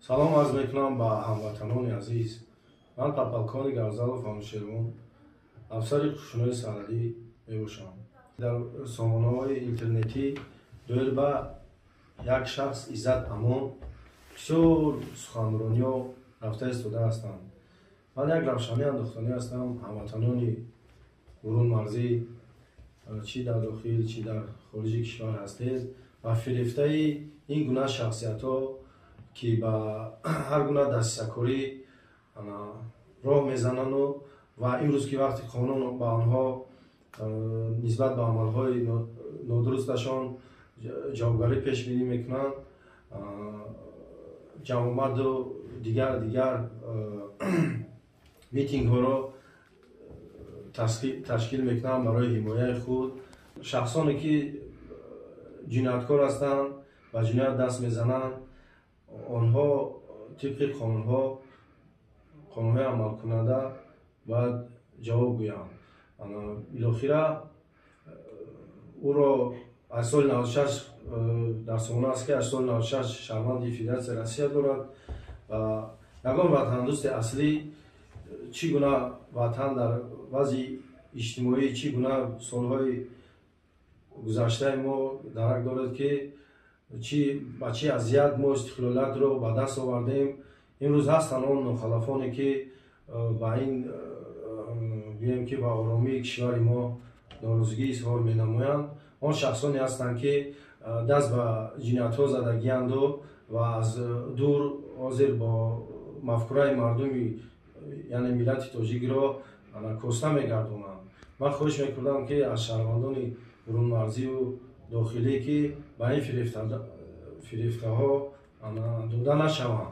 Салом арз мекунам ба ҳамватанони азиз. Ман подполковник Афзалов Анушервон, афсари қушунои сарҳадӣ мебошам. Дар сомонаҳои интернетӣ доир ба як шахс, Иззат Амон, бисёр суханрониҳо рафта истода ҳастанд. Ман як равшанӣ андохтанӣ ҳастам. Ҳамватанони бурунмарзӣ, чӣ дар дохил, чӣ дар хориҷи кишвар ҳастед, ва фирефтаи ин гуна шахсиятҳо, ки ба ҳар гуна дастисакорӣ роҳ мезанану ва имрӯз, ки вақти қонун ба онҳо нисбат ба амалҳои нодурусташон ҷавобгарӣ пешбинӣ мекунанд, ҷамъомаду дигар митингҳоро ташкил мекунанд барои ҳимояи худ. Шахсоне ки ҷинояткор ҳастанд, ба ҷиноят даст мезананд, онҳо тибқи қонунҳои амалкунанда бояд ҷавоб гӯянд. Билохира ӯро аз соли 96 дар сомона аст, ки аз соли 96 шаҳрванди Федератсияи Россия дорад ва ягон ватандӯсти аслӣ чӣ гуна ватан дар вазъи иҷтимоӣ, чӣ гуна солҳои гузаштаи мо дарак дорад, ки ба чӣ азият мо истиқлолиятро ба даст овардем. Имрӯз ҳастанд он нохалафоне, ки ба ин, гӯем ки, ба оромии кишвари мо норозигӣ изҳор менамоянд. Он шахсоне ҳастанд, ки даст ба ҷиноятҳо задагиянду ва аз дур ҳозир бо мафкураи мардуми, яъне миллати тоҷикро коста мегардонанд. Ман хоҳиш мекардам, ки аз шаҳрвандони бурунмарзию дохилӣ, ки ба ин фирефтаҳо дода нашаванд.